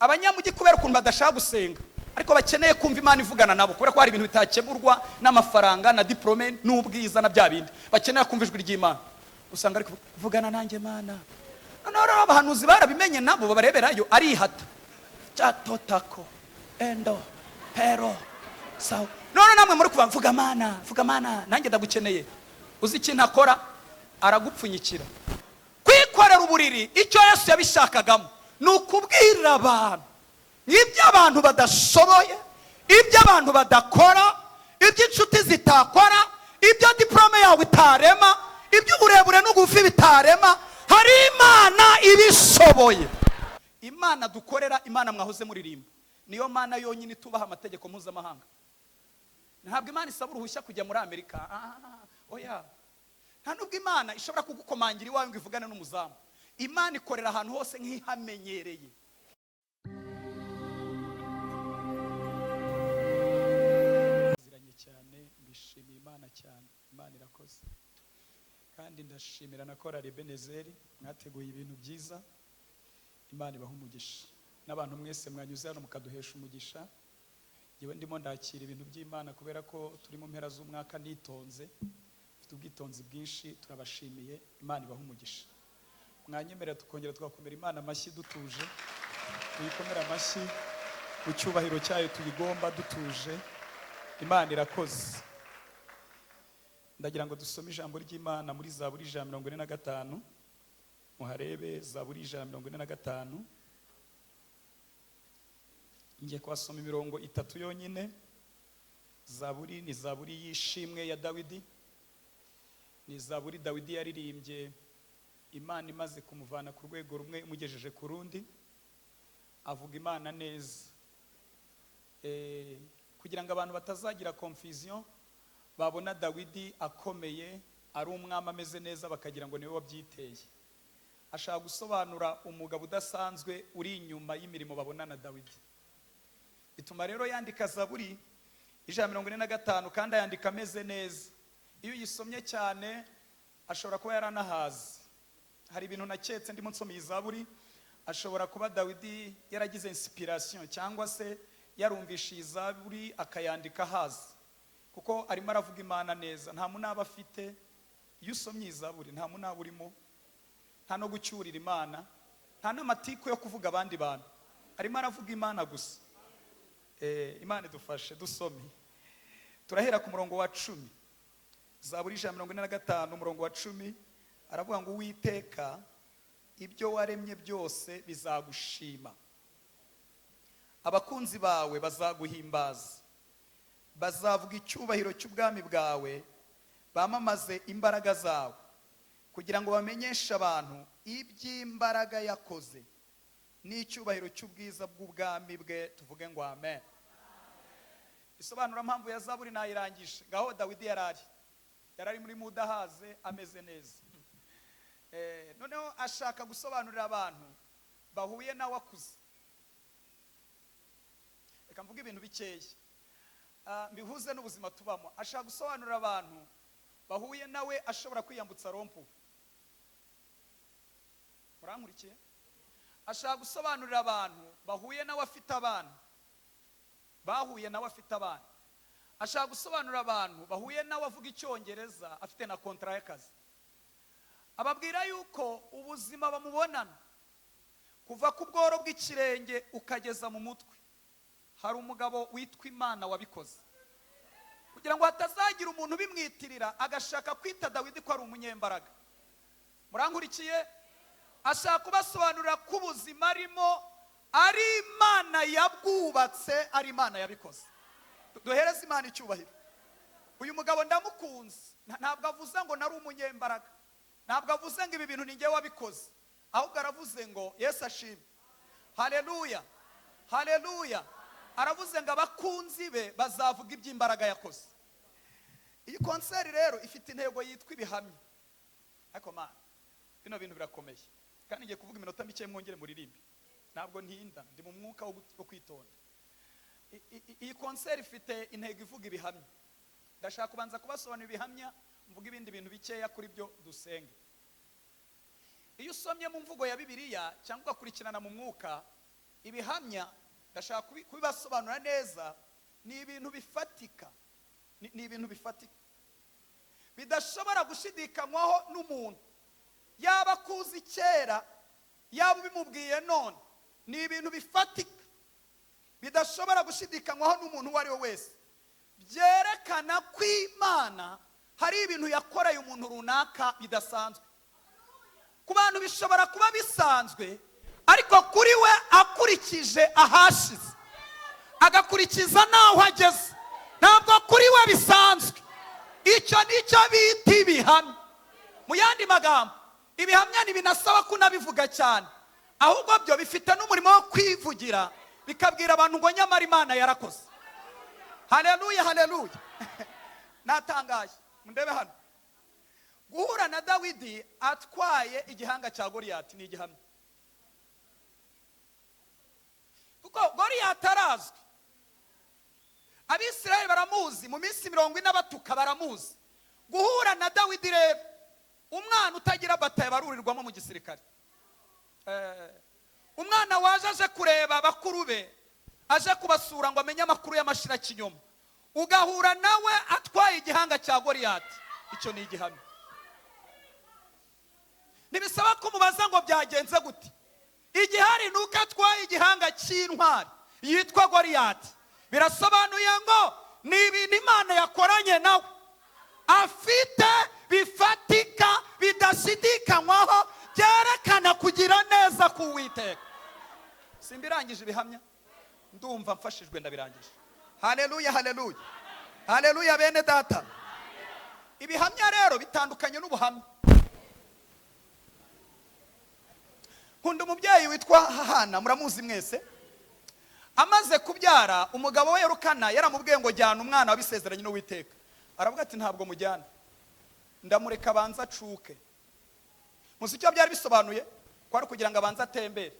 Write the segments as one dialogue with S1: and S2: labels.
S1: Abanyamujyi, kubera ukuntu badashaka gusenga ariko bakeneye kumva Imana ivugana nabo, kubera ko hari ibintu bitakemurwa n'amafaranga na diplôme n'ubwiza na bya bindi, bakeneye kumva ijwi ry'Imana. Usanga ariko vugana nanjye Mana. Noneho rero abahanuzi barabimenye, nabo babareberayo, arihata cyatotako endo pero sawa. None namwe muri kuva vuga Mana, vuga Mana, nanjye ndagukeneye. Uzi ikintu akora? Aragupfunyikira. Kwikorera uburiri, icyo Yesu yabishakagamo ni ukubwira abantu ibyo abantu badashoboye, ibyo abantu badakora, ibyo inshuti zitakora, ibyo diplôme yawe itarema, ibyo uburebure n'ubugufi bitarema, hari Imana ibishoboye. Imana dukorera, Imana mwahoze muririmba, niyo Mana yonyine itubaha amategeko mpuzamahanga. Ntabwo Imana isaba uruhushya kujya muri Amerika. Oya, nta nubwo Imana ishobora kugukomangira iwawe ngo ivugane n'umuzamu. Imana ikorera ahantu hose nk'ihamenyereye. Ziranye cyane, mbishimiye Imana cyane. Imana irakoze. Kandi ndashimira na korali Ebenezeri, mwateguye ibintu byiza. Imana ibaha umugisha, n'abantu mwese mwanyuze hano mukaduhesha umugisha. Yewe, ndimo ndakira ibintu by'Imana kubera ko turi mu mpera z'umwaka, nitonze, mfite ubwitonzi bwinshi. Turabashimiye, Imana ibaha umugisha. Mwanyemerera tukongera tugakomera Imana amashyi dutuje? Tuyikomere amashyi mu cyubahiro cyayo tuyigomba dutuje. Imana irakoze. Ndagira ngo dusome ijambo ry'Imana muri Zaburi 145. Muharebe, Zaburi 145. Ngiye kuhasoma imirongo itatu yonyine. Zaburi ni zaburi y'ishimwe ya Dawidi. Ni zaburi Dawidi yaririmbye Imana imaze kumuvana ku rwego rumwe imugejeje ku rundi. Avuga Imana neza. Kugira ngo abantu batazagira confusion, babona Dawidi akomeye, ari umwami, ameze neza, bakagira ngo niwe wabyiteye. Ashaka gusobanura umugabo udasanzwe uri inyuma y'imirimo babona na Dawidi. Bituma rero yandika Zaburi 145, kandi ayandika ameze neza. Iyo uyisomye cyane, ashobora kuba yaranahaze. Hari ibintu naketse ndimo nsoma iyi zaburi. Ashobora kuba Dawidi yaragize inspiration cyangwa se yarumvishe iyi zaburi akayandika ahaze, kuko arimo aravuga Imana neza, nta munaba afite. Iyo usomye iyi zaburi, nta munaba urimo, nta no gucyurira Imana, nta n'amatiku yo kuvuga abandi bantu, arimo aravuga Imana gusa. Imana idufashe dusome. Turahera ku murongo wa 10. Zaburi 145, umurongo wa 10, aravuga ngo: "Uwiteka, ibyo waremye byose bizagushima, abakunzi bawe bazaguhimbaza. Bazavuga icyubahiro cy'ubwami bwawe, bamamaze imbaraga zawe, kugira ngo bamenyeshe abantu iby'imbaraga yakoze n'icyubahiro cy'ubwiza bw'ubwami bwe." Tuvuge ngo amen. Isobanura mpamvu ya zaburi nayirangije. Ngaho Dawidi yari ari muri mudahaze, ameze neza. Noneho ashaka gusobanurira abantu bahuye nawe akuze. Reka mvuge ibintu bikeya, mbihuze n'ubuzima tubamo. Ashaka gusobanurira abantu bahuye nawe ashobora kwiyambutsa rond-point. Murankurikiye? Ashaka gusobanurira abantu bahuye nawe afite abana, bahuye nawe afite abana. Ashaka gusobanurira abantu bahuye nawe avuga Icyongereza, afite na contrat y'akazi. Ababwira yuko ubuzima bamubonana, kuva ku bworo bw'ikirenge ukageza mu mutwe, hari umugabo witwa Imana wabikoze, kugira ngo hatazagira umuntu ubimwitirira agashaka kwita Dawidi ko ari umunyembaraga. Murankurikiye? Ashaka kubasobanurira ko ubuzima arimo ari Imana yabwubatse, ari Imana yabikoze. Duhereze Imana icyubahiro. Uyu mugabo ndamukunze. Ntabwo avuze ngo nari umunyembaraga, ntabwo avuze ngo ibi bintu ni njyewe wabikoze, ahubwo aravuze ngo Yesu ashimwe, haleluya, haleluya. Aravuze ngo abakunzi be bazavuga iby'imbaraga yakoze. Iyi concert rero ifite intego yitwa ibihamya. Ariko Mana, bino bintu birakomeye, kandi ngiye kuvuga iminota mike mwongere muririmbe. Ntabwo ntinda, ndi mu mwuka wo kwitonda. Iyi concert ifite intego ivuga ibihamya. Ndashaka kubanza kubasobanurira ibihamya, mvuga ibindi bintu bikeya kuri byo, dusenge. Iyo usomye mu mvugo ya Bibiliya cyangwa ugakurikirana mu mwuka. Ibihamya, ndashaka kubibasobanura neza, ni ibintu bifatika. Ni ibintu bifatika bidashobora gushidikanywaho n'umuntu, yaba akuzi kera, yaba ubimubwiye none. Ni ibintu bifatika bidashobora gushidikanywaho n'umuntu uwo ari we wese, byerekana ko Imana hari ibintu yakoreye umuntu runaka bidasanzwe. Ku bantu bishobora kuba bisanzwe, ariko kuri we, akurikije ahashize, agakurikiza n'aho ageze, ntabwo kuri we bisanzwe. Icyo nicyo bita ibihamya. Mu yandi magambo, ibihamya ntibinasaba ko unabivuga cyane, ahubwo byo bifite n'umurimo wo kwivugira, bikabwira abantu ngo nyamara Imana yarakoze. Haleluya, haleluya! Natangaye, mundebe hano. Guhura na Dawidi atwaye igihanga cya Goriyati ni igihamya, kuko Goriyati arazwi, Abisirayeli baramuzi, mu minsi 40 batuka baramuzi. Guhura na Dawidi rero, umwana utagira bataye barurirwamo mu gisirikare, umwana waje aje kureba bakuru be, aje kubasura ngo amenye amakuru y'amashirakinyoma, ugahura nawe atwaye igihanga cya Goriyati, icyo ni igihamya. Ntibisaba kumubaza ngo byagenze gute. Igihari ni uko atwaye igihanga cy'intwari yitwa Goriyati. Birasobanuye ngo ni ibintu Imana yakoranye nawe afite bifatika bidashidikanywaho, byerekana kugira neza k'Uwiteka. Simbirangije ibihamya? Ndumva mfashijwe, ndabirangije. Haleluya, haleluya, haleluya! Bene data, ibihamya rero bitandukanye n'ubuhamya. Nkunda umubyeyi witwa Hana, muramuzi mwese. Amaze kubyara, umugabo we Elukana yaramubwiye ngo jyana umwana wabisezeranye n'Uwiteka. Aravuga ati ntabwo mujyana, ndamureka abanza acuke. Muzi icyo byari bisobanuye? Ko ari kugira ngo abanze atembere.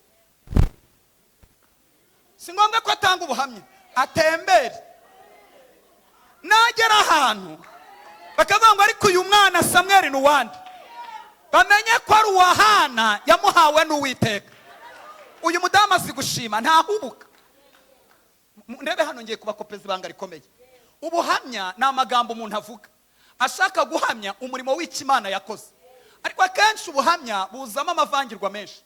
S1: Si ngombwa ko atanga ubuhamya, atembere. Nagera ahantu bakavuga ngo ariko uyu mwana Samweli ni uwande, bamenye ko ari uwa Hana yamuhawe n'Uwiteka. Uyu mudamu azi gushima, ntahubuka. Ndebe hano, ngiye kubakopeza ibanga rikomeye. Ubuhamya ni amagambo umuntu avuga ashaka guhamya umurimo w'Imana yakoze, ariko akenshi ubuhamya buzamo amavangirwa menshi.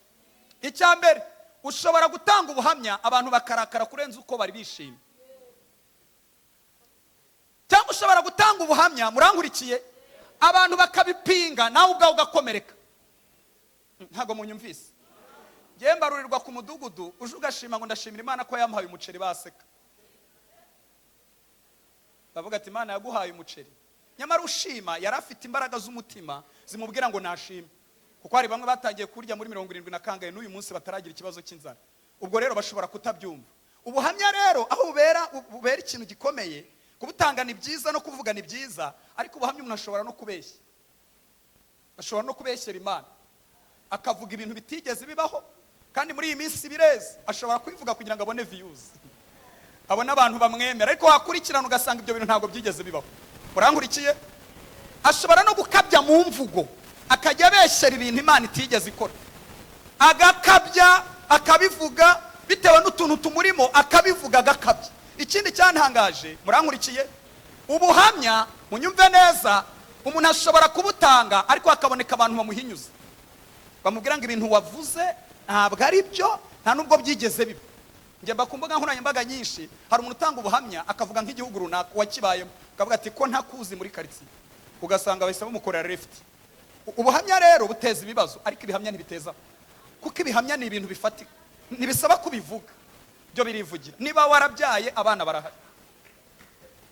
S1: Icya mbere, ushobora gutanga ubuhamya abantu bakarakara kurenza uko bari bishimye, cyangwa ushobora gutanga ubuhamya, murankurikiye, abantu bakabipinga, nawe ubwawe ugakomereka. Ntabwo munyumvise. Ngewe mbarurirwa ku mudugudu, uje ugashima ngo ndashimira Imana ko yamuhaye umuceri, baseka, bavuga ati Imana yaguhaye umuceri. Nyamara ushima yari afite imbaraga z'umutima zimubwira ngo nashime, kuko hari bamwe batangiye kurya muri 70 na kangahe, n'uyu munsi bataragira ikibazo cy'inzara. Ubwo rero bashobora kutabyumva. Ubuhamya rero aho bubera ikintu gikomeye, kubutanga ni byiza no kuvuga ni byiza, ariko ubuhamya umuntu ashobora no kubeshya, ashobora no kubeshyera Imana, akavuga ibintu bitigeze bibaho. Kandi muri iyi minsi bireze, ashobora kubivuga kugira ngo abone views, abone abantu bamwemera, ariko wakurikirana ugasanga ibyo bintu ntabwo byigeze bibaho. Murankurikiye? Ashobora no gukabya mu mvugo, akajya abeshyera ibintu Imana itigeze ikora, agakabya akabivuga bitewe n'utuntu tumurimo, akabivuga agakabya. Ikindi cyantangaje, murankurikiye, ubuhamya, munyumve neza, umuntu ashobora kubutanga ariko hakaboneka abantu bamuhinyuza, bamubwira ngo ibintu wavuze ntabwo ari byo, nta nubwo byigeze biba. Njye mba ku mbuga nkoranyambaga nyinshi, hari umuntu utanga ubuhamya akavuga nk'igihugu runaka wakibayemo, akavuga ati ko ntakuzi muri karitsiye, ugasanga bahise bamukorera left. Ubuhamya rero buteza ibibazo, ariko ibihamya ntibiteza, kuko ibihamya ni ibintu bifatika, ntibisaba kubivuga, byo birivugira. Niba warabyaye, abana barahari.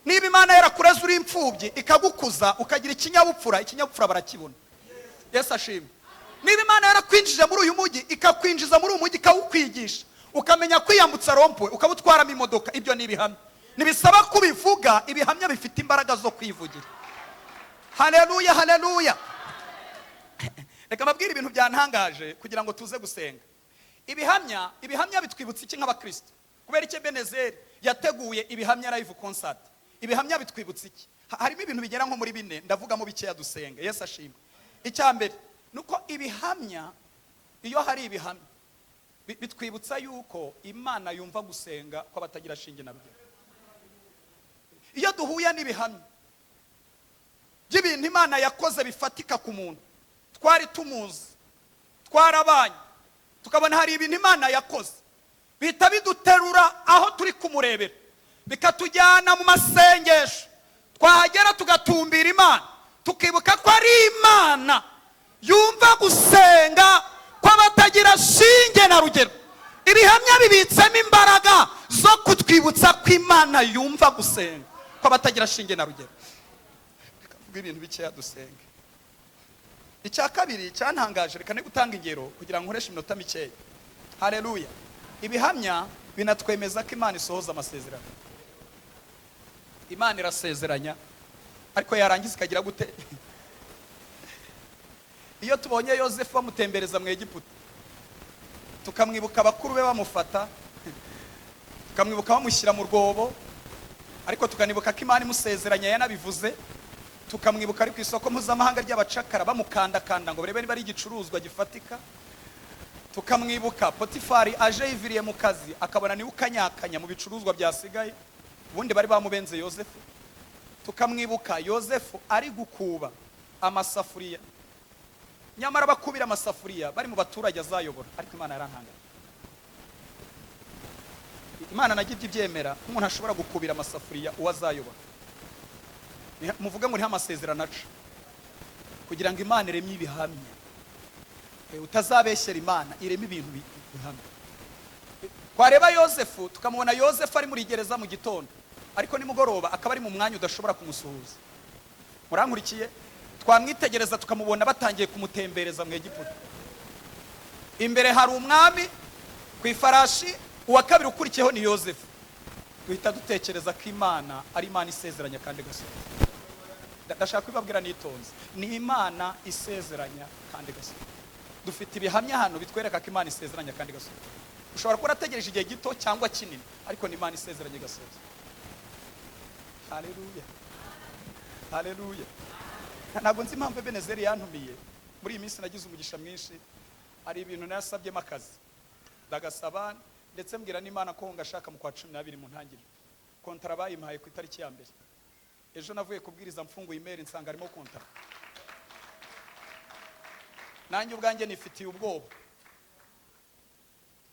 S1: Niba Imana yarakureze uri imfubyi ikagukuza ukagira ikinyabupfura, ikinyabupfura barakibona. Yesu ashimwe. Niba Imana yarakwinjije muri uyu mujyi, ikakwinjiza muri uyu mujyi, ikawukwigisha, ukamenya kwiyambutsa rond-point, ukaba utwaramo imodoka, ibyo ni ibihamya, ntibisaba kubivuga. Ibihamya bifite imbaraga zo kwivugira. Haleluya, haleluya! Reka mbabwire ibintu byantangaje kugira ngo tuze gusenga. Ibihamya bitwibutsa iki nk'abakristo? Kubera icyo Benezeri yateguye ibihamya live concert? Ibihamya bitwibutsa iki? Harimo ibintu bigera nko muri bine, ndavugamo bikeya dusenga. Yesu ashimwe. Icya mbere ni uko ibihamya, iyo hari ibihamya Bitwibutsa yuko Imana yumva gusenga kw'abatagira shinge na rugero. Iyo duhuye n'ibihamya by'ibintu Imana yakoze bifatika ku muntu twari tumuzi, twarabanye, tukabona hari ibintu Imana yakoze, bihita biduterura aho turi kumurebera, bikatujyana mu masengesho. Twahagera tugatumbira Imana, tukibuka ko ari Imana yumva gusenga kw'abatagira shinge na rugero. Ibihamya bibitsemo imbaraga zo kutwibutsa ko Imana yumva gusenga kw'abatagira shinge na rugero. Reka mvuge ibintu bikeya dusenge. Icya kabiri cyantangaje, reka gutanga ingero kugira ngo nkoreshe iminota mikeya. Hareruya! Ibihamya binatwemeza ko Imana isohoza amasezerano. Imana irasezeranya, ariko yarangiza ikagira gute? Iyo tubonye Yosefu bamutembereza mu Egiputa, tukamwibuka abakuru be bamufata, tukamwibuka bamushyira mu rwobo, ariko tukanibuka ko Imana imusezeranya yanabivuze, tukamwibuka ari ku isoko mpuzamahanga ry'abacakara bamukandakanda ngo barebe niba ari igicuruzwa gifatika, tukamwibuka Potifari aje yiviriye mu kazi akabona niwe ukanyakanya mu bicuruzwa byasigaye, ubundi bari bamubenze Yosefu, tukamwibuka Yosefu ari gukuba amasafuriya, nyamara bakubira amasafuriya bari mu baturage azayobora. Ariko Imana yarantangaye. Imana najya ijya ibyemera ko umuntu ashobora gukubira amasafuriya uwo azayobora. Muvuge ngo niho amasezerano aca kugira ngo Imana iremye ibihamya. Utazabeshyera Imana, ireme ibintu bihamya. Twareba Yosefu tukamubona Yosefu ari muri gereza mu gitondo, ariko nimugoroba akaba ari mu mwanya udashobora kumusuhuza. Murankurikiye? Twamwitegereza tukamubona batangiye kumutembereza mu Egiputa. Imbere hari umwami ku ifarashi, uwa kabiri ukurikiyeho ni Yosefu. Duhita dutekereza ko Imana ari Imana isezeranya kandi igasohoza. Ndashaka kubibabwira nitonze: ni Imana isezeranya kandi igasohoza. Dufite ibihamya hano bitwereka ko Imana isezeranya kandi igasohoza. Ushobora kuba urategereje igihe gito cyangwa kinini, ariko ni Imana isezeranya igasohoza. Haleluya, haleluya! Ntabwo nzi impamvu Ebenezeri yantumiye. Muri iyi minsi nagize umugisha mwinshi, hari ibintu nasabyemo akazi, ndagasaba, ndetse mbwira n'Imana ko ngashaka mu kwa 12 mu ntangiriro. Kontara bayimpaye ku itariki ya 1. Ejo navuye kubwiriza, mfunguye email nsanga harimo kontara. Nanjye ubwanjye nifitiye ubwoba,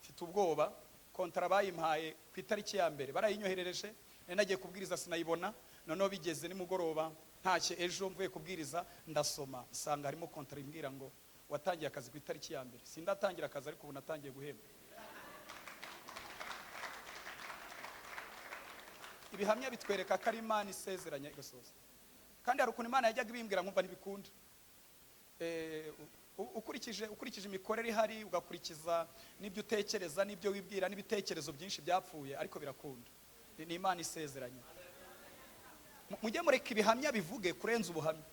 S1: mfite ubwoba. Kontara bayimpaye ku itariki ya 1, barayinyoherereje. Nari nagiye kubwiriza sinayibona. Noneho bigeze nimugoroba ntashye ejo mvuye kubwiriza, ndasoma nsanga harimo kontara imbwira ngo watangiye akazi ku itariki ya 1. Sindatangira akazi, ariko ubu natangiye guhembwa. Ibihamya bitwereka ko ari Imana isezeranya igasohoza. Kandi hari ukuntu Imana yajyaga ibimbwira nkumva ntibikunda. Ukurikije imikorere ihari, ugakurikiza n'ibyo utekereza n'ibyo wibwira n'ibitekerezo byinshi byapfuye, ariko birakunda. Ni Imana isezeranya. Mujye mureka ibihamya bivuge kurenza ubuhamya.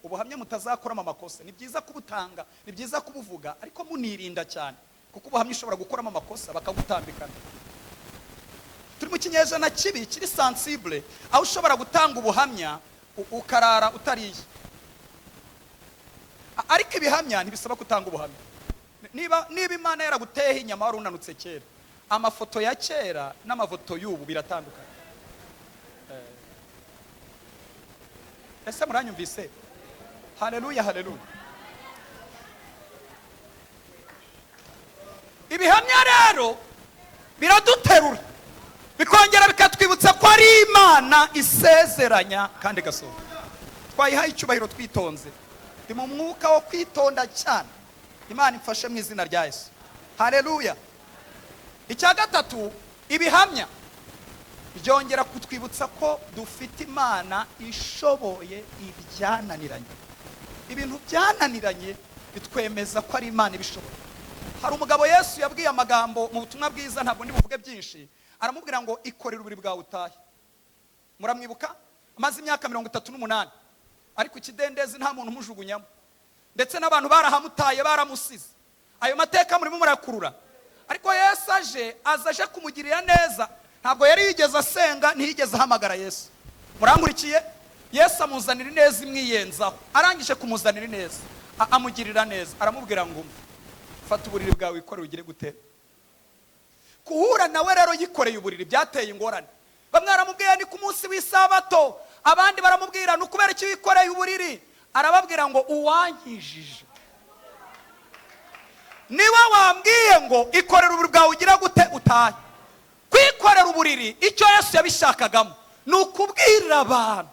S1: Ubuhamya mutazakoramo amakosa. Ni byiza kubutanga, ni byiza kubuvuga, ariko munirinda cyane, kuko ubuhamya ushobora gukoramo amakosa bakagutambikana. Turi mu kinyejana kibi kiri sensible, aho ushobora gutanga ubuhamya ukarara utariye. Ariko ibihamya ntibisaba gutanga ubuhamya. Niba Imana yaraguteyeho inyama wari unanutse kera, amafoto ya kera n'amafoto y'ubu biratandukanye. Ese muranyumvise? Haleluya, haleluya! Ibihamya rero biraduterura, bikongera bikatwibutsa ko ari Imana isezeranya kandi igasohoza. Twayihaye icyubahiro twitonze. Ndi mu mwuka wo kwitonda cyane. Imana imfashe mu izina rya Yesu. Haleluya! Icya gatatu, ibihamya byongera kutwibutsa ko dufite Imana ishoboye ibyananiranye. Ibintu byananiranye bitwemeza ko ari Imana ibishoboye. Hari umugabo Yesu yabwiye amagambo mu butumwa bwiza, ntabwo ndi buvuge byinshi, aramubwira ngo ikorere uburiri bwawe utahe. Muramwibuka? Amaze imyaka 38 ariko ikidendezi nta muntu umujugunyamo, ndetse n'abantu barahamutaye, baramusize. Ayo mateka murimo murakurura. Ariko Yesu aje, aza aje kumugirira neza. Ntabwo yari yigeze asenga, ntiyigeze ahamagara Yesu. Murankurikiye? Yesu amuzanira ineza imwiyenzaho. Arangije kumuzanira ineza, amugirira neza, aramubwira ngo umve, fata uburiri bwawe wikorere ugire gute? Kuhura nawe rero yikoreye uburiri byateye ingorane. Bamwe baramubwira ni ku munsi w'isabato, abandi baramubwira ni ukubera iki wikoreye uburiri. Arababwira ngo uwankijije niwe wambwiye ngo ikorera uburiri bwawe ugira gute utahe. Kwikorera uburiri, icyo Yesu yabishakagamo ni ukubwirira abantu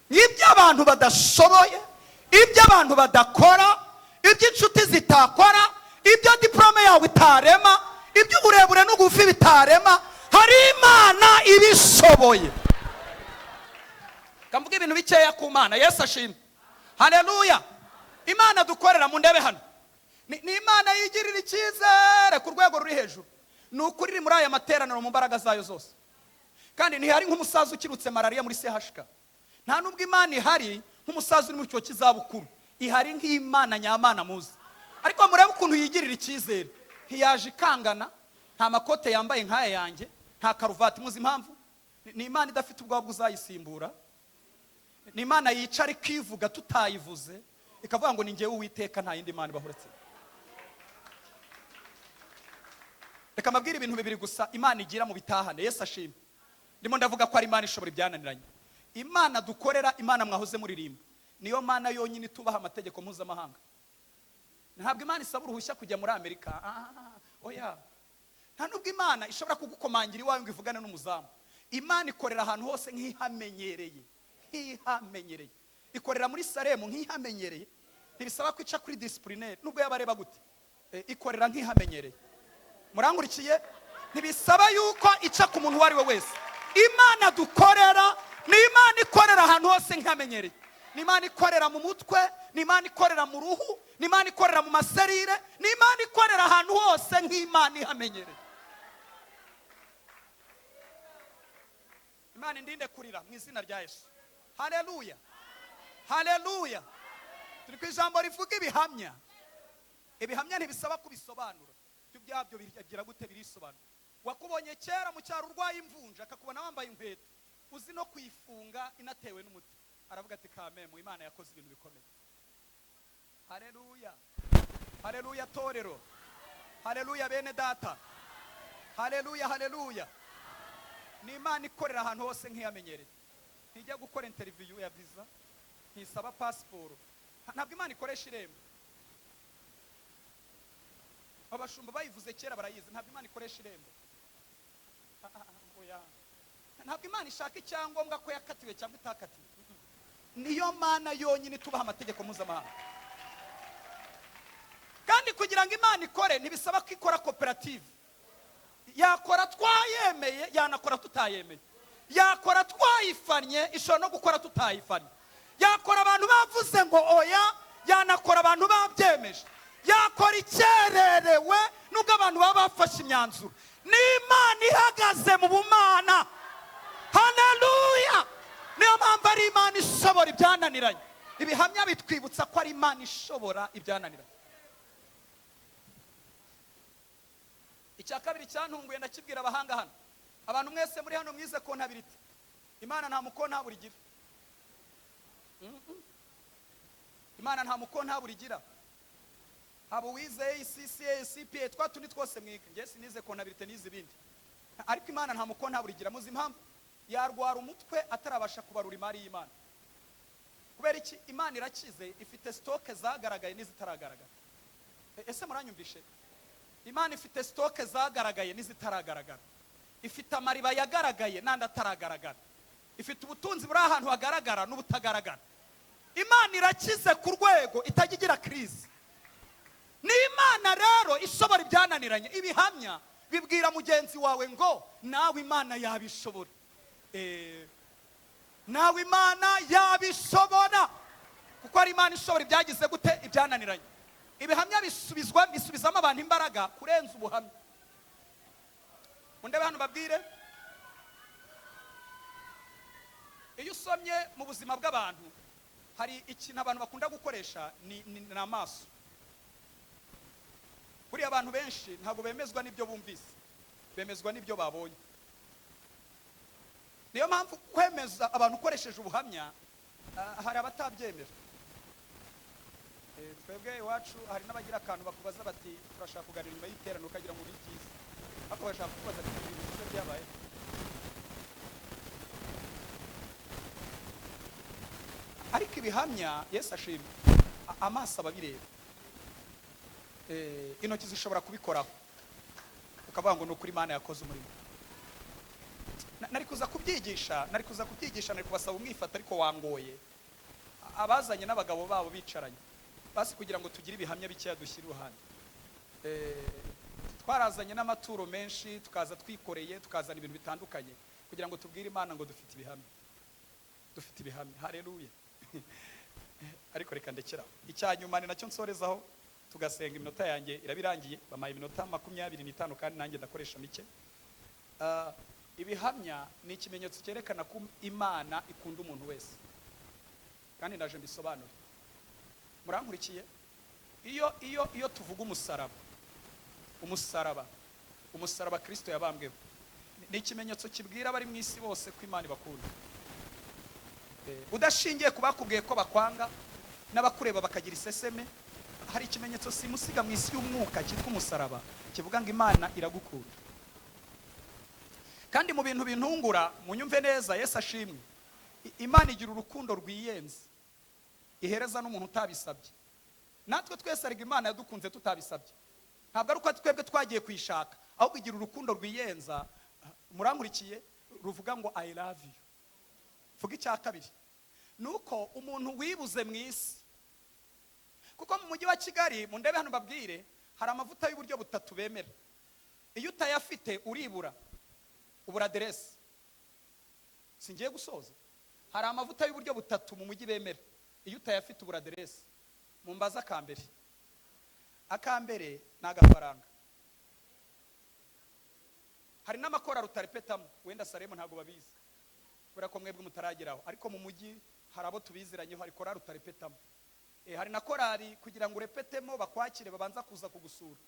S1: ibyo abantu badashoboye, ibyo abantu badakora, ibyo inshuti zitakora, ibyo diporome yawe itarema, ibyo uburebure n'ubugufi bitarema, hari Imana ibishoboye. Kamvuga ibintu bikeya ku Mana. Yesu ashimwe, haleluya. Imana dukorera, mu ndebe hano, ni Imana yigirira icyizere ku rwego ruri hejuru. Ni ukuri iri muri aya materaniro mu mbaraga zayo zose, kandi ntihari nk'umusaza ukirutse malariya muri CHK. Nta nubwo Imana ihari nk'umusaza uri mu cyo cy'izabukuru, ihari nk'Imana nyamana muzi. Ariko murebe ukuntu yigirira icyizere, ntiyaje ikangana, nta makote yambaye nk'aya yanjye, nta karuvati. Muzi impamvu? Ni Imana idafite ubwoba bw'uzayisimbura. Ni Imana yicara ikivuga tutayivuze, ikavuga ngo ni njyewe Uwiteka, nta yindi Mana ibaho uretse. Reka mbabwire ibintu bibiri gusa Imana igira mu bitahane. Yesu ashimwe. Ndimo ndavuga ko ari Imana ishobora ibyananiranye. Imana dukorera, Imana mwahoze muririmba, niyo Mana yonyine itubaha amategeko mpuzamahanga. Ntabwo Imana isaba uruhushya kujya muri Amerika. Oya. Nta nubwo Imana ishobora kugukomangira iwawe ngo ivugane n'umuzamu. Imana ikorera ahantu hose nk'ihamenyereye, nk'ihamenyereye. Ikorera muri Salemu nk'ihamenyereye, ntibisaba kwica kuri disciplinary nubwo yaba areba gute. Ikorera nk'ihamenyereye. Murangurikiye? Ntibisaba yuko ica ku muntu uwo ari we wese. Imana dukorera ni Imana ikorera ahantu hose nk'ihamenyereye. Ni Imana ikorera mu mutwe, ni Imana ikorera mu ruhu, ni Imana ikorera mu maserire, ni Imana ikorera ahantu hose nk'Imana ihamenyereye. Imana indinde kurira mu izina rya Yesu. Haleluya, haleluya. Turi ku ijambo rivuga ibihamya. Ibihamya ntibisaba kubisobanura, ibyo byabyo bigira gute? Birisobanura. Wakubonye kera mu cyaro urwaye imvunja, akakubona wambaye inkweto uzi no kuyifunga inatewe n'umuti, aravuga ati kamemu, Imana yakoze ibintu bikomeye. Haleluya, haleluya torero, haleluya bene data, haleluya, haleluya. Ni Imana ikorera ahantu hose nk'iyamenyereye. Ntijya gukora interview ya visa, ntisaba pasiporo. Ntabwo Imana ikoresha irembo. Abashumba bayivuze kera barayizi. Ntabwo Imana ikoresha irembo. Oya. Ntabwo Imana ishaka icyangombwa ko yakatiwe cyangwa itakatiwe. Niyo Mana yonyine itubaha amategeko mpuzamahanga. Kandi kugira ngo Imana ikore ntibisaba ko ikora koperative. Yakora twayemeye, yanakora tutayemeye. Yakora twayifanye, ishobora no gukora tutayifanye. Yakora abantu bavuze ngo oya, yanakora abantu babyemeje. Yakora icyererewe nubwo abantu baba bafashe imyanzuro. Ni Imana ihagaze mu bumana. Haleluya. Niyo mpamvu ari Imana ishobora ibyananiranye. Ibihamya bitwibutsa ko ari Imana ishobora ibyananiranye. Icya kabiri cyantunguye ndakibwira abahanga hano. Abantu mwese muri hano mwize kontabilite. Imana nta mukontaburi igira. Imana nta mukontaburi igira. Abo wize ACCA, CPA, twa tundi twose mwiga. Njye sinize kontabilite, nize ibindi. Ariko Imana nta mukontaburi igira. Muzi impamvu? Yarwara umutwe atarabasha kubarura imari y'Imana. Kubera iki? Imana irakize, ifite stoke zagaragaye n'izitaragaragara. Ese muranyumvishe? Imana ifite stoke zagaragaye n'izitaragaragara. Ifite amariba yagaragaye n'andi ataragaragara. Ifite ubutunzi buri ahantu hagaragara n'ubutagaragara. Imana irakize ku rwego itajya igira crise. Ni Imana rero ishobora ibyananiranye. Ibihamya bibwira mugenzi wawe ngo nawe Imana yabishobora. Nawe Imana yabishobora. Kuko ari Imana ishobora ibyagize gute? Ibyananiranye. Ibihamya bisubizamo abantu imbaraga kurenza ubuhamya. Mundebe hano babwire. Iyo usomye mu buzima bw'abantu hari ikintu abantu bakunda gukoresha ni amaso. Buriya abantu benshi ntabwo bemezwa n'ibyo bumvise, bemezwa n'ibyo babonye. Niyo mpamvu kwemeza abantu ukoresheje ubuhamya, hari abatabyemera. Twebwe iwacu hari n'abagira akantu bakubaza bati turashaka kuganira nyuma y'iteraniro, ukagira ngo ni byiza. Ariko bashaka kubaza ati ibintu byiza byabaye. Ariko ibihamya, Yesu ashimwe, amaso ababireba, intoki zishobora kubikoraho, ukavuga ngo ni ukuri Imana yakoze umurimo. Nari kuza kubyigisha, nari kuza kubyigisha, nari kubasaba umwifata, ariko wangoye. Abazanye n'abagabo babo bicaranye basi kugira ngo tugire ibihamya bikeya dushyire iruhande. Twarazanye n'amaturo menshi, tukaza twikoreye, tukazana ibintu bitandukanye kugira ngo tubwire Imana ngo dufite ibihamya, dufite ibihamya. Haleluya. Ariko reka ndekeraho. Icya nyuma ni nacyo nsorezaho, tugasenga. Iminota yanjye irabirangiye, bamaye iminota 25 kandi nanjye ndakoresha mike. Ibihamya ni ikimenyetso cyerekana ko Imana ikunda umuntu wese, kandi ndaje mbisobanure. Murankurikiye? Iyo tuvuga umusaraba, umusaraba, umusaraba Kristo yabambweho, ni ikimenyetso kibwira abari mu isi bose ko Imana ibakunda. Udashingiye ku bakubwiye ko bakwanga n'abakureba bakagira iseseme, hari ikimenyetso simusiga mu isi y'umwuka cyitwa umusaraba, kivuga ngo Imana iragukunda. Kandi mu bintu bintungura, munyumve neza, Yesu ashimwe, Imana igira urukundo rwiyenze, ihereza n'umuntu utabisabye. Natwe twese ariko Imana yadukunze tutabisabye. Ntabwo ari uko twebwe twagiye kuyishaka, ahubwo igira urukundo rwiyenza. Murankurikiye? Ruvuga ngo I love you. Vuga icya kabiri nuko umuntu wibuze mu isi, kuko mu mujyi wa Kigali, mu ndebe hano babwire, hari amavuta y'uburyo butatu bemera. Iyo utayafite uribura, ubura aderesi. Singiye gusoza. Hari amavuta y'uburyo butatu mu mujyi bemera. Iyo utayafite ubura aderesi. Mumbaze akambere. Akambere ni agafaranga. Hari n'amakora rutarepetamo, wenda Salemu ntabwo babizi kubera ko mwebwe mutarageraho, ariko mu mujyi hari abo tubiziranyeho, hari korari utarepetamo. Hari na korari kugira ngo urepetemo bakwakire babanza kuza kugusura,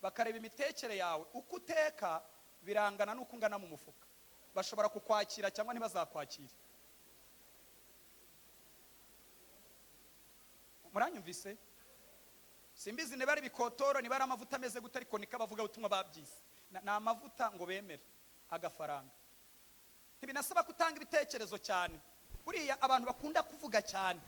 S1: bakareba imitekere yawe, uko uteka birangana n'uko ungana mu mufuka. Bashobora kukwakira cyangwa ntibazakwakire. Muranyumvise? Simbizi niba ari ibikotoro, niba ari amavuta ameze gute, ariko niko abavuga ubutumwa babyise. Ni amavuta ngo bemere agafaranga. Ntibinasaba gutanga ibitekerezo cyane. Buriya abantu bakunda kuvuga cyane,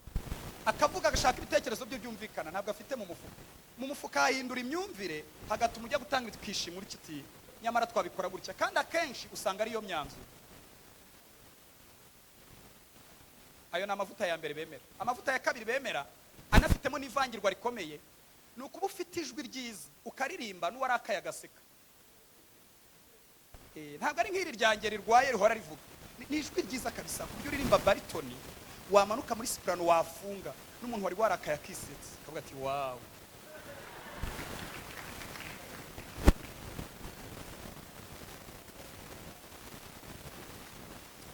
S1: akavuga agashaka ibitekerezo bye byumvikana, ntabwo afite mu mufuka. Mu mufuka hahindura imyumvire, hagatuma ujya gutanga ikishimo uri kiti nyamara twabikora gutya, kandi akenshi usanga ariyo myanzuro. Ayo ni amavuta ya mbere bemera. Amavuta ya kabiri bemera anafitemo n'ivangirwa rikomeye, ni ukuba ufite ijwi ryiza ukaririmba n'uwarakaye agaseka. Ntabwo ari nk'iri ryanjye rirwaye rihora rivuga. Ni ijwi ryiza kabisa, ku buryo uririmba baritoni wamanuka muri soprano wafunga n'umuntu wari warakaye akisetsa akavuga ati wow.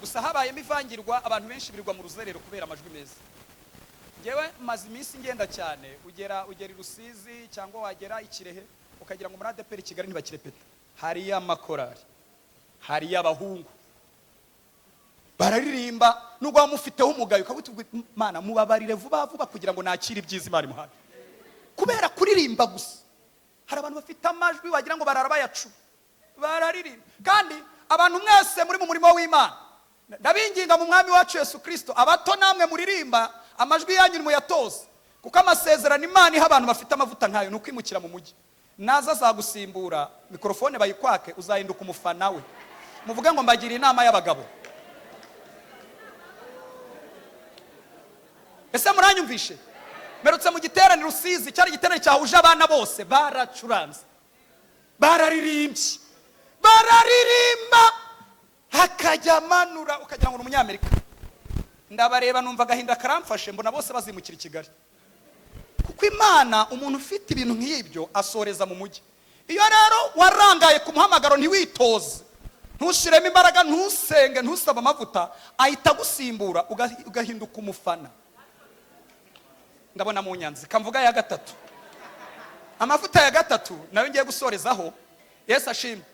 S1: Gusa habayemo ivangirwa, abantu benshi birirwa mu ruzerero kubera amajwi meza. Ngewe maze iminsi ngenda cyane, ugera i Rusizi cyangwa wagera i Kirehe ukagira ngo muri ADEPR Kigali ntibakirepeta. Hariyo amakorari, hariyo abahungu bararirimba, nubwo waba mufiteho umugayo ukavuga uti Mana mubabarire vuba vuba kugira ngo nakire ibyiza Imana imuhaye. Kubera kuririmba gusa, hari abantu bafite amajwi wagira ngo barara bayacu, bararirimba. Kandi abantu mwese muri mu murimo w'Imana, ndabinginga mu Mwami wacu Yesu Kristo, abato namwe muririmba amajwi yanyu muyatoze, kuko amasezerano Imana iha abantu bafite amavuta nkayo ni ukwimukira mu mujyi. Naza azagusimbura, mikrofone bayikwake, uzahinduka umufana we. Muvuge ngo mbagira inama y'abagabo. Ese muranyumvishe? Merutse mu giterane Rusizi, cyari igiterane cyahuje abana bose, baracuranze, bararirimbye, bararirimba, hakajya manura ukagira ngo ni umunyamerika. Ndabareba numva agahinda karamfashe, mbona bose bazimukira i Kigali. Kuko Imana umuntu ufite ibintu nk'ibyo asoreza mu mujyi. Iyo rero warangaye ku muhamagaro ntiwitoze, ntushiremo imbaraga, ntusenge, ntusabe amavuta, ahita agusimbura ugahinduka umufana. Ndabona mu nyanzi kamvuga ya gatatu. Amavuta ya gatatu nayo ngiye gusorezaho, Yesu ashimwe,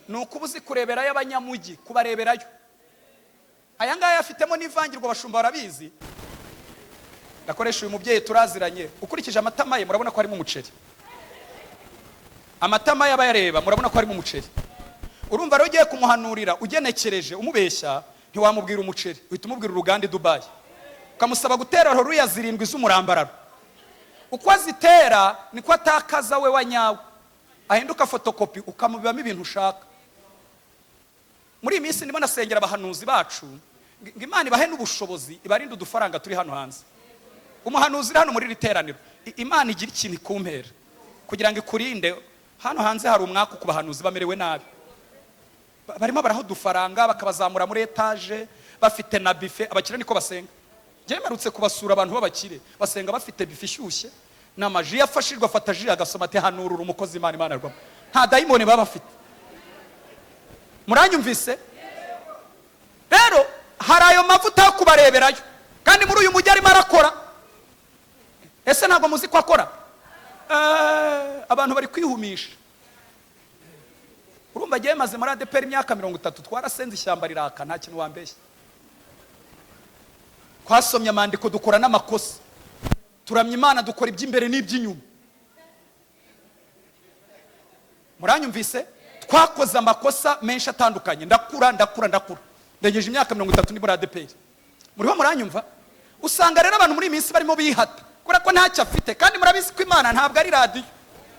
S1: ni ukuba uzi kureberayo abanyamujyi, kubareberayo. Aya ngaya afitemo n'ivangirwa, abashumba barabizi. Ndakoresha uyu mubyeyi turaziranye, ukurikije amatama ye murabona ko harimo umuceri. Amatama y'abayareba murabona ko harimo umuceri. Urumva rero, ugiye kumuhanurira ugenekereje umubeshya, ntiwamubwira umuceri, uhita umubwira uruganda i Dubayi, ukamusaba gutera haleluya zirindwi z'umurambararo. Uko azitera niko atakaza we wa nyawe, ahinduka fotokopi, ukamubibamo ibintu ushaka. Muri iyi minsi ndimo nasengera abahanuzi bacu ngo Imana ibahe n'ubushobozi, ibarinde udufaranga turi hano hanze. Umuhanuzi uri hano muri iri teraniro, Imana igira ikintu ikumpera kugira ngo ikurinde. Hano hanze hari umwaka ku bahanuzi bamerewe nabi. Barimo baraha udufaranga, bakabazamura muri etaje, bafite na buffet. Abakire niko basenga. Njyewe mperutse kubasura, abantu b'abakire basenga bafite buffet ishyushye n'amaji. Iyo afashijwe afata ji, agasoma ati: "Hanurura umukozi Imana, Imana arwamo." Nta dayimoni baba bafite. Muranyumvise? Rero hari ayo mavuta yo kubareberayo, kandi muri uyu mujyi arimo arakora. Ese ntabwo muzi ko akora? Abantu bari kwihumisha. Urumva, agiye maze muri ADEPR imyaka 30, twarasenze ishyamba riraka, nta kintu wambeshya. Twasomye amandiko, dukora n'amakosa, turamya Imana, dukora iby'imbere n'iby'inyuma. Muranyumvise? Twakoze amakosa menshi atandukanye. Ndakura, ndakura, ndakura, ndengeje imyaka 30 ni muri ADEPR. Muriho muranyumva? Usanga rero abantu muri iyi minsi barimo bihata kubera ko ntacyo afite. Kandi murabizi ko Imana ntabwo ari radiyo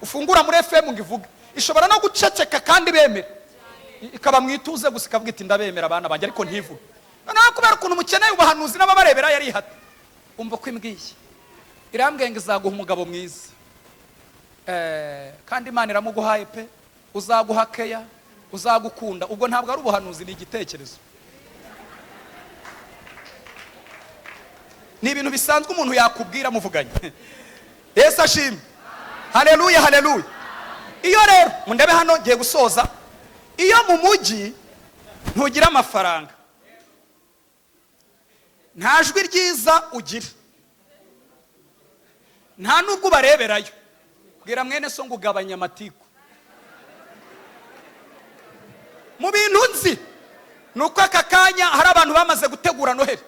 S1: ufungura muri FM ngo ivuge. Ishobora no guceceka kandi bemera, ikaba mu ituze gusa, ikavuga iti: "Ndabemera abana banjye," ariko ntivuge. Noneho kubera ukuntu mukeneye ubuhanuzi n'ababarebera, yarihata. Umva ko imbwiye, irambwiye ngo izaguha umugabo mwiza. Kandi Imana iramuguhaye pe, uzaguha keya, uzagukunda. Ubwo ntabwo ari ubuhanuzi, ni igitekerezo, ni ibintu bisanzwe umuntu yakubwira muvuganye. Yesu ashimwe! Haleluya, haleluya! Iyo rero mundebe hano, ngiye gusoza. Iyo mu mujyi ntugira amafaranga, nta jwi ryiza ugira, nta nubwo ubareberayo. Bwira mwene so ngo ugabanya amatiku. Mu bintu nzi ni uko aka kanya hari abantu bamaze gutegura Noheli.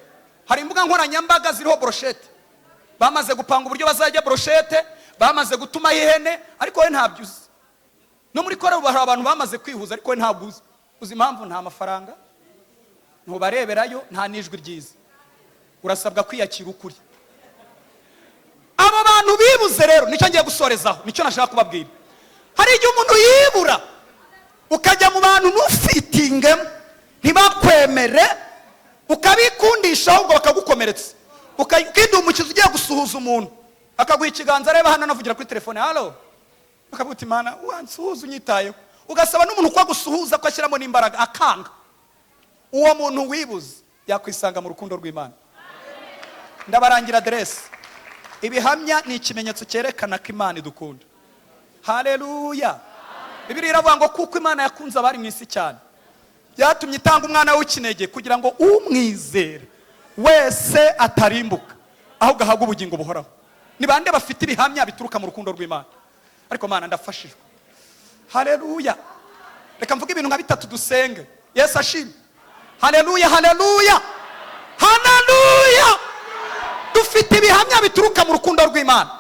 S1: Hari imbuga nkoranyambaga ziriho brochette, bamaze gupanga uburyo bazajya brochette, bamaze gutumaho ihene, ariko wowe ntabyo uzi. No muri korali hari abantu bamaze kwihuza, ariko wowe ntabwo uzi. Uzi impamvu? Nta mafaranga, ntubareberayo, nta n'ijwi ryiza. Urasabwa kwiyakira ukuri. Abo bantu bibuze rero, nicyo ngiye gusorezaho, nicyo nashaka kubabwira. Hari igihe umuntu yibura, ukajya mu bantu ntufitingemo, ntibakwemere, ukabikundisha ahubwo bakagukomeretsa. Ukidumukiza ugiye gusuhuza umuntu, akaguha ikiganza areba hano, anavugira kuri telefone: "Halo." Bakavuga uti: "Mana, wansuhuza unyitayeho." Ugasaba n'umuntu ko agusuhuza ko ashyiramo n'imbaraga, akanga. Uwo muntu wibuze yakwisanga mu rukundo rw'Imana. Ndabarangira aderesi. Ibihamya ni ikimenyetso cyerekana ko Imana idukunda. Haleluya! Bibiliya iravuga ngo kuko Imana yakunze abari mu isi cyane, byatumye itanga umwana w'ikinege kugira ngo umwizere wese atarimbuka, ahubwo ahabwe ubugingo buhoraho. Ni bande bafite ibihamya bituruka mu rukundo rw'Imana? Ariko Mana, ndafashijwe. Haleluya! Reka mvuge ibintu nka bitatu dusenge. Yesu ashimwe! Haleluya, haleluya, haleluya! Dufite ibihamya bituruka mu rukundo rw'Imana.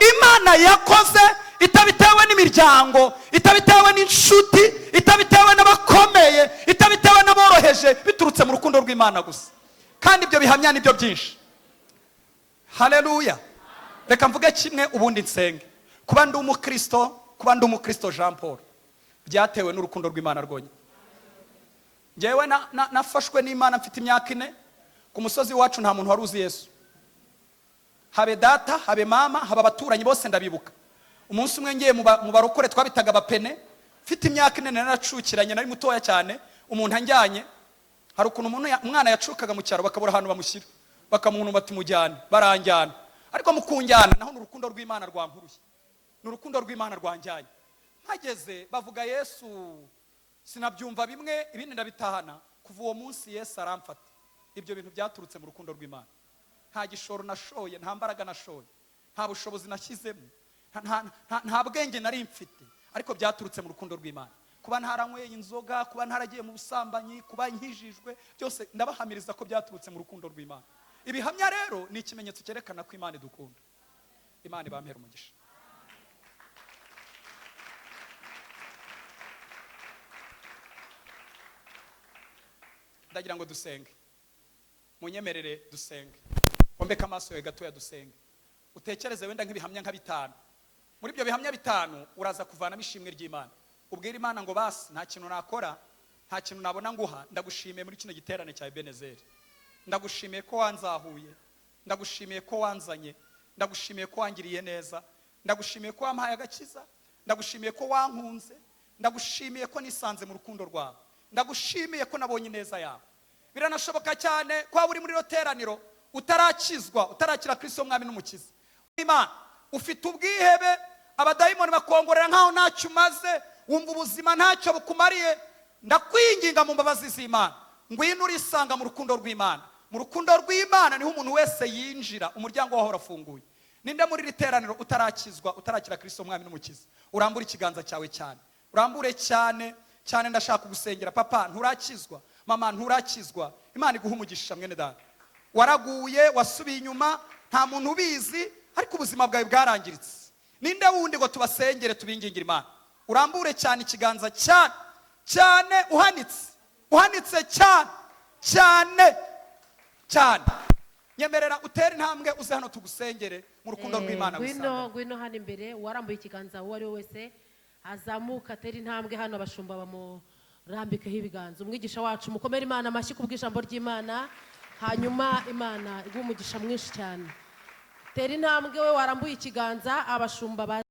S1: Imana yakoze itabitewe n'imiryango, itabitewe n'inshuti, itabitewe n'abakomeye, itabitewe n'aboroheje, biturutse mu rukundo rw'Imana gusa. Kandi ibyo bihamya nibyo byinshi. Haleluya! Reka mvuge kimwe ubundi nsenge. Kuba ndi umukristo, kuba ndi umukristo Jean Paul, byatewe n'urukundo rw'Imana rwonyine. Ngewe nafashwe n'Imana mfite imyaka 4. Ku musozi wacu nta muntu wari uzi Yesu, habe data, habe mama, habe abaturanyi bose. Ndabibuka umunsi umwe ngiye mu barokore twabitaga abapene, mfite imyaka 4, naracukiranye, nari mutoya cyane. Umuntu anjyanye, hari ukuntu umwana yacukaga mu cyaro bakabura ahantu bamushyira, bakamuntu bati: "Mujyane." Baranjyana, ariko mu kunjyana naho ni urukundo rw'Imana rwankuruye, ni urukundo rw'Imana rwanjyanye. Mpageze bavuga Yesu, sinabyumva bimwe, ibindi ndabitahana. Kuva uwo munsi Yesu aramfata. Ibyo bintu byaturutse mu rukundo rw'Imana. Nta gishoro nashoye, nta mbaraga nashoye, nta bushobozi nashyizemo, nta bwenge nari mfite, ariko byaturutse mu rukundo rw'Imana. Kuba ntaranyweye inzoga, kuba ntaragiye mu busambanyi, kuba nkijijwe, byose ndabahamiriza ko byaturutse mu rukundo rw'Imana. Ibihamya rero ni ikimenyetso cyerekana ko Imana idukunda. Imana ibampera umugisha. Ndagira ngo dusenge. Munyemerere dusenge. Wombeke amaso yawe gatoya, dusenge. Utekereze wenda nk'ibihamya nka bitanu. Muri ibyo bihamya bitanu uraza kuvanamo ishimwe ry'Imana. Ubwira Imana ngo: "Basi nta kintu nakora, nta kintu nabona nguha, ndagushimiye muri kino giterane cya Ebenezeri. Ndagushimiye ko wanzahuye, ndagushimiye ko wanzanye, ndagushimiye ko wangiriye neza, ndagushimiye ko wampaye agakiza, ndagushimiye ko wankunze, ndagushimiye ko nisanze mu rukundo rwawe, ndagushimiye ko nabonye ineza yawe." Biranashoboka cyane ko waba uri muri iro teraniro utarakizwa, utarakira Kristo mwami n'umukiza. Imana, ufite ubwihebe, abadayimoni bakongorera nkaho ntacyo umaze, wumva ubuzima ntacyo bukumariye. Ndakwinginga mu mbabazi z'Imana, ngwino urisanga mu rukundo rw'Imana. Mu rukundo rw'Imana niho umuntu wese yinjira, umuryango waho urafunguye. Ninde muri iri teraniro utarakizwa, utarakira Kristo umwami n'umukiza? Urambure ikiganza cyawe cyane, urambure cyane cyane, ndashaka kugusengera. Papa, nturakizwa? Mama, nturakizwa? Imana iguha umugisha. Mwene data, waraguye, wasubiye inyuma, nta muntu ubizi, ariko ubuzima bwawe bwarangiritse. Ninde wundi ngo tubasengere, tubingingire Imana? Urambure cyane ikiganza, cyane cyane, uhanitse, uhanitse cyane cyane cyane. Nyemerera utere intambwe uze hano tugusengere mu rukundo rw'Imana.
S2: Ngwino.
S1: Gusanga.
S2: Ngwino hano imbere. Uwarambuye ikiganza uwo ari we wese azamuka, atere intambwe hano, abashumba bamurambikeho ibiganza. Umwigisha wacu, mukomere Imana amashyi ku bw'ijambo ry'Imana, hanyuma Imana iguhe umugisha mwinshi cyane. Tera intambwe we warambuye ikiganza, abashumba ba